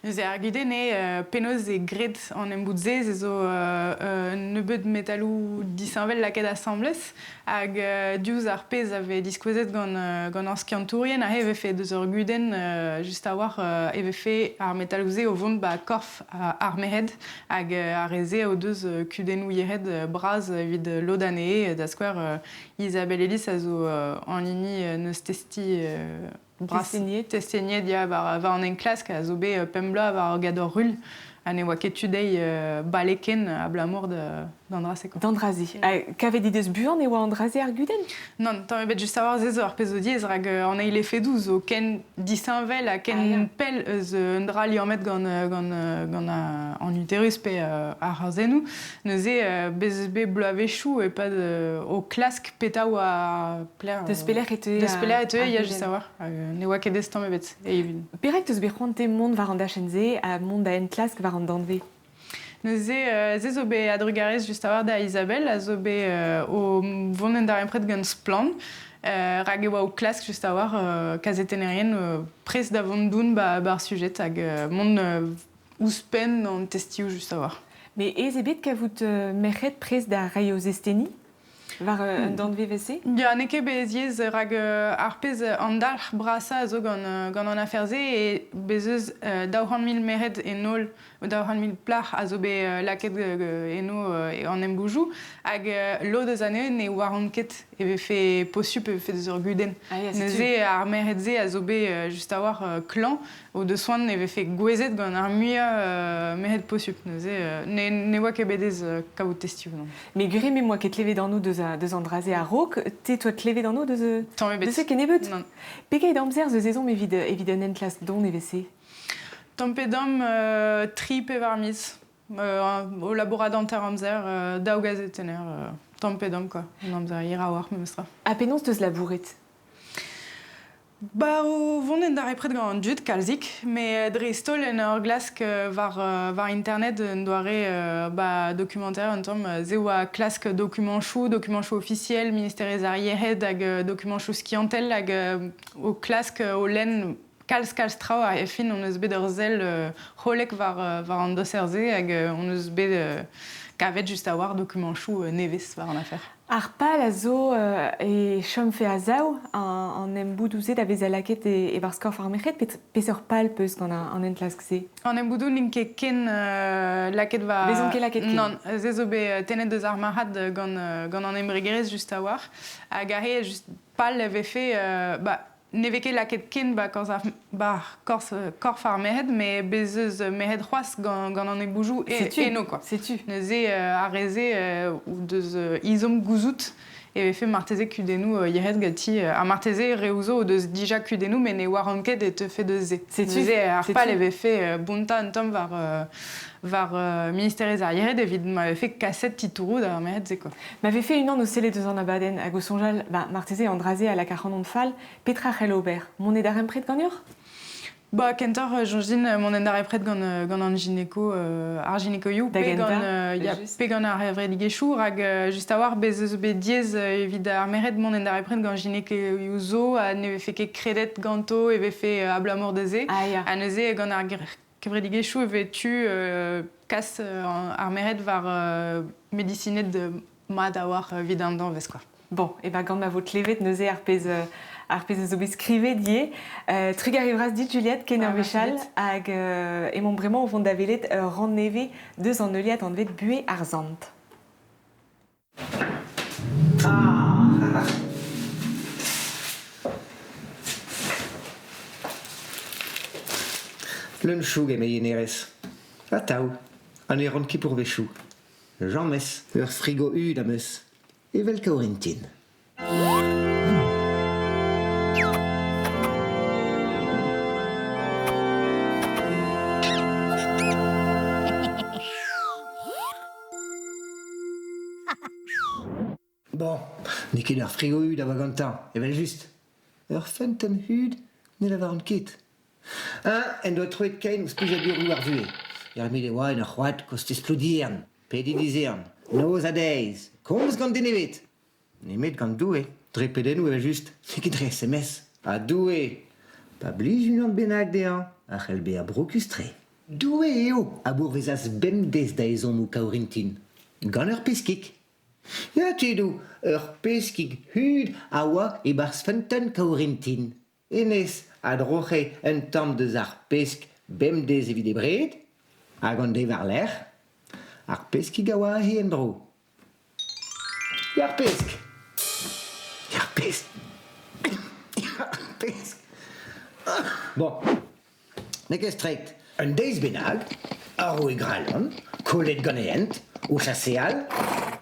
Neuze ar gudenn eo penaos eo graet an emboud-se. Se zo un nebeud metaloù disheñvel lakaet asambles hag diouzh ar pezh a vez diskouezet gant gant ar skiantourien aze e vefe deus ur gudenn just a-walc'h e vefe ar metaloù-se o vont ba korf ar merc'hed hag ar re-se o deus kudennoù yec'hed bras evit lod anezhe. Da skouer Isabelle Ellis a zo an hini neus testiñ Testeniet. Testeniet, ya, war, war an enklask a zo bet pemp bloaz war ur gador-ruilh ha ne oa ket tu dezhi bale ken abalamour d'an dra-se. D'an dra-se. Ha kavet he deus buan e oa an dra-se ar gudenn? Nann, tamm ebet just a-walc'h se zo ar pezh zo diaes rak an eil efedoù zo ken disheñvel ha ken ah, pell eus un dra liammet gant, gant, gant an uterus pe ar c'horzennoù. Neuze, bez eus bet bloavezhioù e-pad o klask petra oa pelec'h Deus pelec'h e teue Deus pelec'h e teue, ya, just a-walc'h. Ne oa ket tamm ebet, evit. Perak teus bet c'hoant te mont war an dachenn-se ha mont da enklask war an danvez? Neuze, se zo bet a-drugarez just a-walc'h da Isabelle, a zo bet o vont en darempred gant Splann, rak e oa o klask just a-walc'h kazetennerien prest da vont doun ba, ba ar sujet hag mont ouzhpenn an testioù just a-walc'h. Mais aes eo bet kavout merc'hed prest da reiñ o zesteni war un danvez-se? Ya, n'eo ket bet diaes rak ar pezh an dalc'h brasañ a zo gant, gant an afer-se eo bez eus 200 000 merc'hed en holl, 200 000 plac'h a zo bet lakaet eno an emboujoù hag lod eus anezhe ne oaront ket e vefe posupl e vefe deus ur gudenn. Ah, ya, setu. Neuze ar merc'hed-se a zo bet just a-walc'h klañv o deus soan e vefe gouezet gant ar muiañ merc'hed posupl. Neuze ne, ne oa ket bet aes kaout testioù. Non. Mais gure me moa ket klevet anv deus, deus an dra-se a-raok. Te toa klevet anv deus, Tamm ebet. deus se kennebeut? Non. Pegeit amzer zeus ezhomm evit, evit un enklask don evel-se? Tamm pe damm, tri pevar miz. O labourat hanter-amzer, daou gazetenner, tamm pe damm quoi. An amzer hir a-walc'h memestra. Ha penaos teus labouret? Ba o vont en darempred gant an dud kalzik, met dreist-holl en ur glask war, war internet un doare ba documentaire un tamm. Se oa klask dokumantoù, dokumantoù ofisiel ministerezh ar yec'hed hag dokumantoù skiantel hag o klask o lenn kalz-kalz traoù ha fin hon eus bet ur sell hollek war, war an doser-se hag hon eus bet kavet just a-walc'h dokumantoù nevez war an afer. Ar pal a zo e chomfe a-sav an emboudoù-se da vezañ lakaet e-barzh korf ar merc'hed. Peseurt pal 'peus gant an enklask-se? An emboudoù n'int ket ken lakaet war... Vezont ket lakaet ken? Nann, se zo bet tennet deus ar marc'had gant, gant an embregerezh just a-walc'h. Hag aze, just pal e vefe... Bah, Ne vez ket lakaet ken ba korz ar, ba korz, korf ar merc'hed, met bez eus merc'hed c'hoazh gant, gant an eboujoù e, Setu, eno quoi. Setu. Neuze ar re-se o deus ezhomm gouzout e vefe marteze kudennoù yec'hed ganti. Ha marteze reoù zo o deus dija kudennoù met ne oaront ket e teufe deus se. Setu, Neuze ar setu. pal e vefe bontañ un tamm war, war ministerezh ar yec'hed evit ma vefe kaset titouroù d'ar merc'hed-se quoi. Ma vefe unan o sellet eus an abadenn hag o soñjal, ba, marteze an dra-se a lak ac'hanon fall, petra c'hell ober? Mont e darempred ganeoc'h? Ba, kentoc'h, soñj din mont en darempred gant, gant an gineko, ar ginekoioù, Da pe gentañ, gant, ya, just. pe gant ar c'hevredigezhioù, rak just a-walc'h bez eus bet diaes evit ar merc'hed mont en darempred gant ginekoioù zo ha ne vefe ket kredet ganto e vefe abalamour da se. Ah, ya. Ha neuze gant ar kevredigezhioù e vez tu kas ar merc'hed war medisined mat a-walc'h evit an danvez quoi. Bon, e ben gant ma vo klevet neuze ar pezh ar pezh a zo bet skrivet ivez. Trugarez vras dit Juliette ken ur wech all hag emaomp bremañ o vont da welet ur rann nevez deus an heuliad anvet Buhez ar Sant. Ah Leun-choug eme yenerez. Atav, ha ne ran ket pourvezhioù. James, ur frigo hud am eus. Evel Kaourintin. Bon, n'eo ket ur frigo-hud a oa gantañ, evel-just. Ur feunteun-hud ne lavaran ket. Eñ en doa troet kein ouzh plijadurioù ar vuhez. Ermit e oa en ur c'hoad kostez Ploudiern, pediñ dizehan, noz ha deiz, komz gant den ebet. Nemet gant Doue, dre pedennoù evel-just, n'eo ket dre SMS. Ha Doue, pa blij unan bennak dezhañ, a c'hell bezañ brokus-tre. Doue eo a bourvezas bemdez da ezhommoù Kaourintin, gant ur peskig. Ya, tudoù, ur peskig hud a oa e-barzh feunteun Kaourintin. Hennezh a droc'he un tamm deus ar pesk bemdez evit e bred, hag an deiz war-lerc'h, ar peskig a oa aze en-dro. Ar pesk Ar pesk Ar pesk Bon, n'eo ket streit. Un deiz bennak, ar roue Gralon, kollet gant e hent, o chaseal,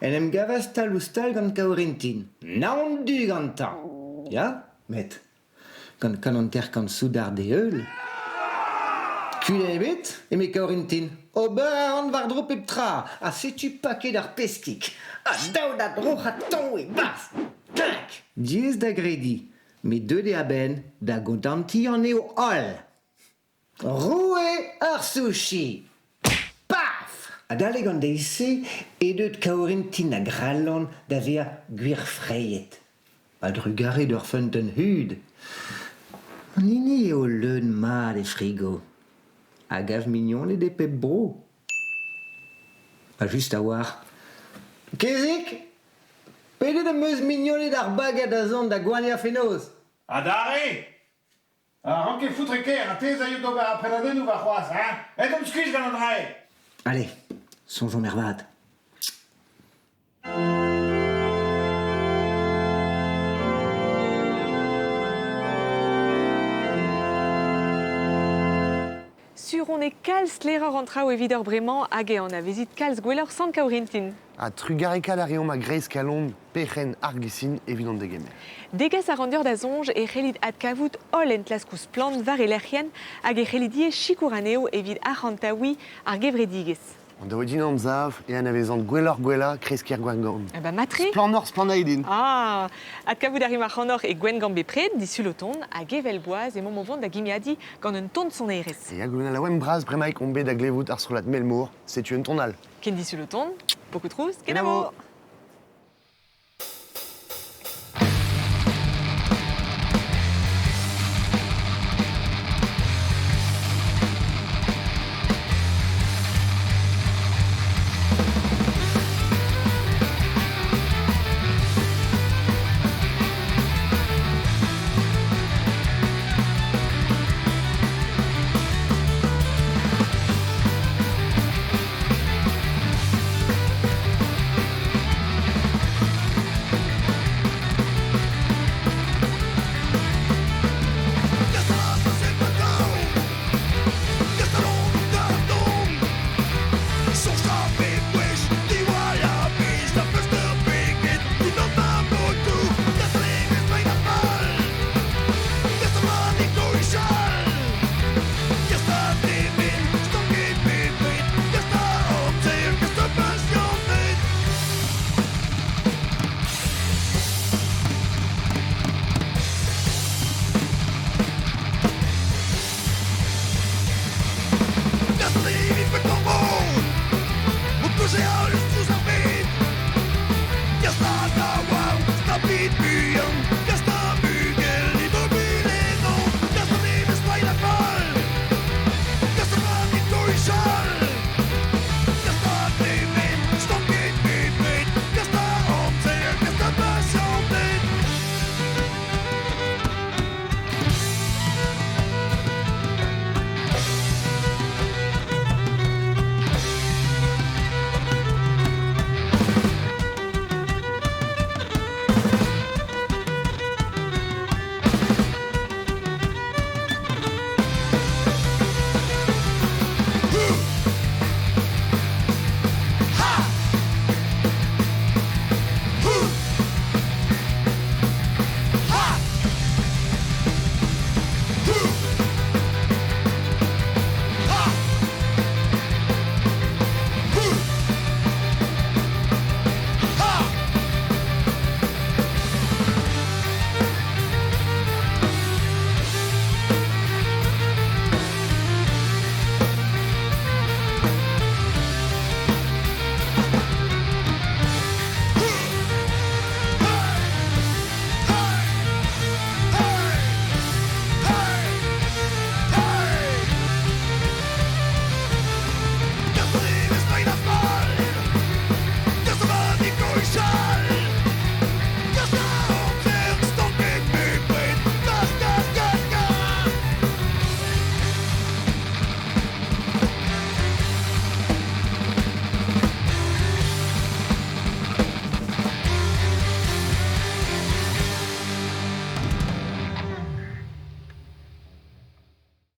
en em gavas tal-ouzh-tal gant Kaourintin, naon du gantañ. Ya, met gant kant soudard d'e heul. Kudenn ebet, eme Kaourintin. Ober a ran war-dro pep tra, ha setu paket ar peskig. Ha dav da droc'hañ taoù e-barzh. Klink! Diaes da grediñ, met deuet eo a-benn da gontantiñ anezho holl. Roue ar sushi! Paf! Adalek an deiz-se eo deuet Kaourintin ha Gralon da vezañ gwirfreet. A-drugarez d'ur feunteun hud, an hini eo leun-mat e frigo, a gav mignoned e pep bro. Ha just a-walc'h. Kezeg, pedet am eus mignoned ar bagad da zont da goaniañ fenoz. Adarre A ranke foutre kêr ha te 'z aio d'ober ar prenadennoù warc'hoazh, hein? Aet omp skuizh gant an dra-se! Allez, soñjomp ervat. Sur on e kalz sklaeroc'h an traoù evidoc'h bremañ hag e anavezit kalz gwelloc'h Sant Kaourintin. Ha trugarekaat a reomp a-greiz kalon perc'henn ar Glisin evit hon degemer. Degas a ran deoc'h da soñj e c'hellit adkavout holl enklaskoù Splann war e lec'hienn hag e c'hellit ivez sikour anezho evit arc'hantaouiñ ar gevredigezh. An daou din anzav e anavezan gwelloc'h-gwellañ kresker Gwengamp. Ah bah matre. Splannoc'h splannañ din. Ah, adkavout a rimp ac'hanoc'h e Gwengamp bepred, disul o tont, hag evel boaz emaomp o vont da gimiadiñ gant un ton sonerezh. E hag un laouen bras bremaik omp bet da glevout ar strollad Melmour, setu un ton all. Ken disul o tont, beaucoup trouz, kenavo!